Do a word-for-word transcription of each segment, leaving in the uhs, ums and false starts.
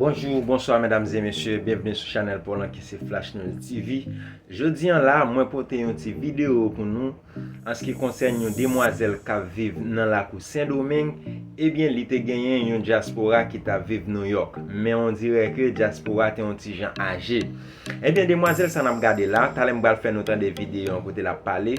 Bonjou, bonswa medam e mesye, byenvni sou chanèl pa w lan ki se Flash News T V. Jodi an la, mwen pote yon ti videyo pou nou an se ki konsène yon demwazèl k ap viv nan lakou Sendomeng. Ebyen, li te genyen yon dyaspora ki t ap viv Nouyòk, men on dirè ke dyaspora te yon ti jan aje. Ebyen, demwazèl sa n ap gade la, talè m pral fè nou tande videyo an kote l ap pale.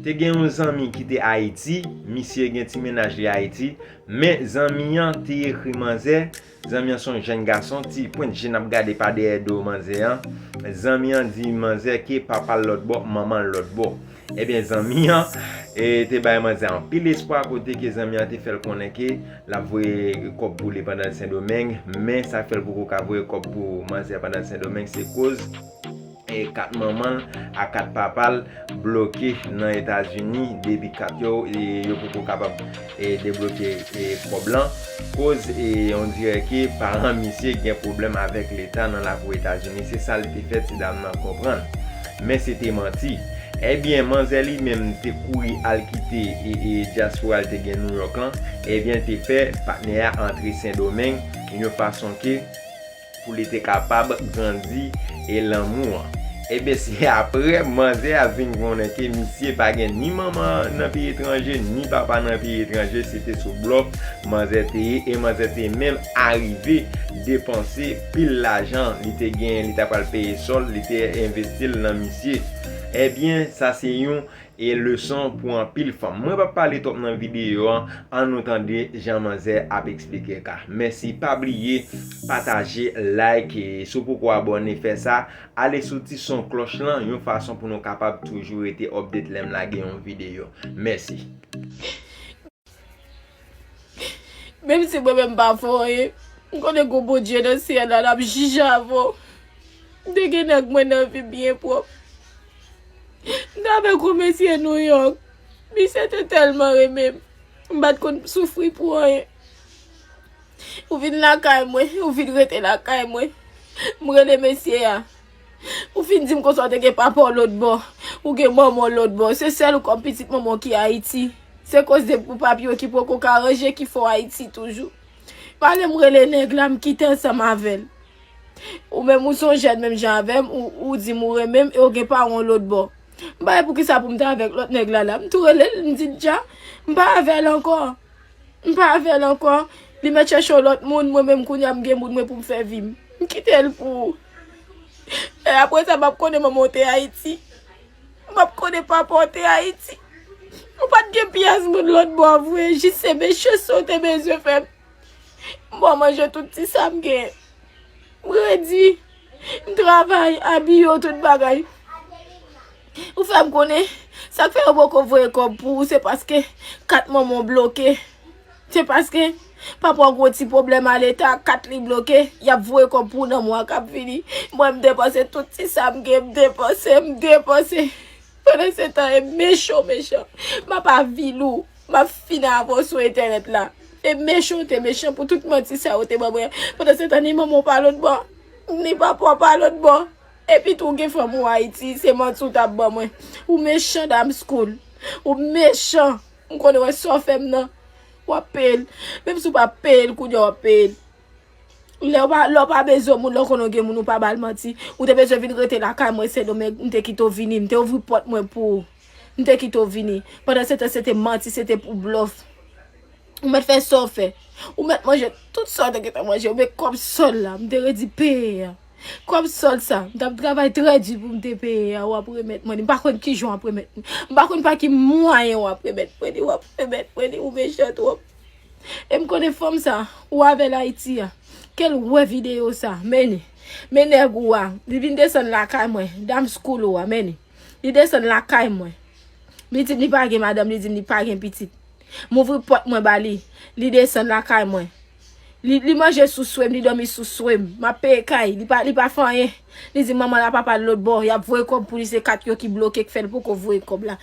Te gen yon zanmi ki te Ayiti, misye gen ti mennaj li Ayiti, men zanmi an te ekri manzè, zanmi an se yon jèn gason, ti pwent je n ap gade pa dèyè do manzè an. Zanmi an di manzè ke papa l lòt bò, manman l lòt bò. Ebyen, zanmi an, e, te bay manzè anpil espwa kote ke zanmi an te fè l konnen ke l ap voye kòb pou li pandan l Sendomeng, men sa k fè l poko ka voye kòb pou manzè pandan l Sendomeng se koz e kat manman l ak kat papa l bloke nan Etazini depi kat yo, e yo poko kapab e debloke e kòb lan. Koz e on dirè ke paran misye gen pwoblèm avèk leta nan lakou Etazini. Se sa l te fè ti dam nan konprann. Men se te manti. Ebyen, manzè li menm te kouri al kite e, e dyaspora l te gen Nouyòk lan. Ebyen, te fè patnè a antre Sendomeng yon fason ke pou li te kapab grandi e lanmou an. Ebyen, se apre manzè a vin konnen ke misye pa gen ni manman nan peyi etranje, ni papa nan peyi etranje, se te sou blòf manzè te ye, e manzè te menm arive depanse pil lajan li te genyen, li ta pral peye sòl, li te envesti l nan misye. Ebyen, sa se yon e leson pou anpil fanm. Mwen p ap pale twòp nan videyo an, an nou tande jan manzè ap eksplike ka. Mèsi, pa bliye pataje, like, e si w poko abòne, fè sa, ale sou ti son klòch lan, yon fason pou nou kapab toujou rete update lè m lage yon videyo. Mèsi. Menm si mwen menm m pa fè anyen, m konnen gon Bondye nan syèl la, l ap jije avè w. M te gen nèg mwen nan vi m byen pwòp. M t avèk yon mesye Nouyòk. Misye te tèlman renmen m. M pa t konn soufri pou anyen. Ou vin lakay mwen, ou vin rete lakay mwen. M rele mesye a. Ou fin di m konsa w te gen papa w lòt bò, ou gen manman w lòt bò. Se sèl ou kòm pitit manman w ki Ayiti. Se koz de pou papye w ki poko ka ranje ki fè w Ayiti toujou. Pale m rele nèg la, m kite ansanm avè l. Ou menm ou se yon jèn menm jan avè m, ou, ou di m ou renmen m e w gen paran w lòt bò. M pa wè poukisa pou m ta avèk lòt nèg la la. M tou rele l, m di l dja, m pa avè l ankò. M pa avè l ankò. Li mèt chèche yon lòt moun, mwen menm kounye a m gen moun mwen pou m fè vi m. M kite l pou ou. E apre sa, m ap konnen manman w te Ayiti. M ap konnen papa w te Ayiti. Ou pa t gen pyès moun lòt bò vre, jis se mechanste w te bezwen fè m. M ba w manje tout ti sa m gen. M redi. M travay, abiye w, tout bagay. Ou fè m konnen, sa k fè yo poko voye kòb pou ou, se paske kat manman w bloke. Se paske papa w gwo ti pwoblèm a leta, kat li bloke, y ap voye kòb pou ou nan mwa k ap vini. Mwen, m depanse tout ti sa m gen, m depanse, m depanse. Pandan se tan, e mechan w mechan. M ap avili w. M ap fini avè w sou entènèt la. E mechan w te mechan pou tout manti sa yo te ban mwen. Pandan se tan, ni manman w pa lòt bò, ni papa w pa lòt bò. Epi tou, w gen fanmi w Ayiti, se manti w t ap ban mwen. Ou mechan, Dam School. Ou mechan. M konnen wè sa w fè m nan. W ap peye l. Menm si w pa peye l kounye a, w ap peye l. Lè w pa, lè w pa bezwen moun, lè w konnen w gen moun, ou pa ba l manti. Ou te bezwen vin rete lakay mwen Sendomeng, m te kite w vini, m te ouvri pòt mwen pou ou. M te kite w vini. Pandan se tan, se te manti, se te pou blòf. Ou mèt fè sa w fè. Ou mèt manje tout sa w te gentan manje. Men kòb sòl la, m te redi peye a. Kòb sòl sa, m t ap travay trè di pou m te peye a, w ap remèt mwen li. M pa konn kijan w ap remèt mwen. M pa konn pa ki mwayen w ap remèt mwen li, w ap remèt mwen li, ou mechan twòp. E m konnen fanm sa, ou avè l Ayiti a. Ke l wè videyo sa, men li. Men nèg ou a, li vin desann lakay mwen, Dam School ou a, men li. Li desann lakay mwen. Li di m li pa gen madanm, li di m li pa gen pitit. M ouvri pòt mwen ba li. Li desann lakay mwen. Li, li manje sou swe m, li dòmi sou swe m. M ap peye kay, li pa, li pa fè anyen. Li di manman l ak papa l lòt bò, y ap voye kòb pou li, se kat yo ki bloke k fè l poko voye kòb la.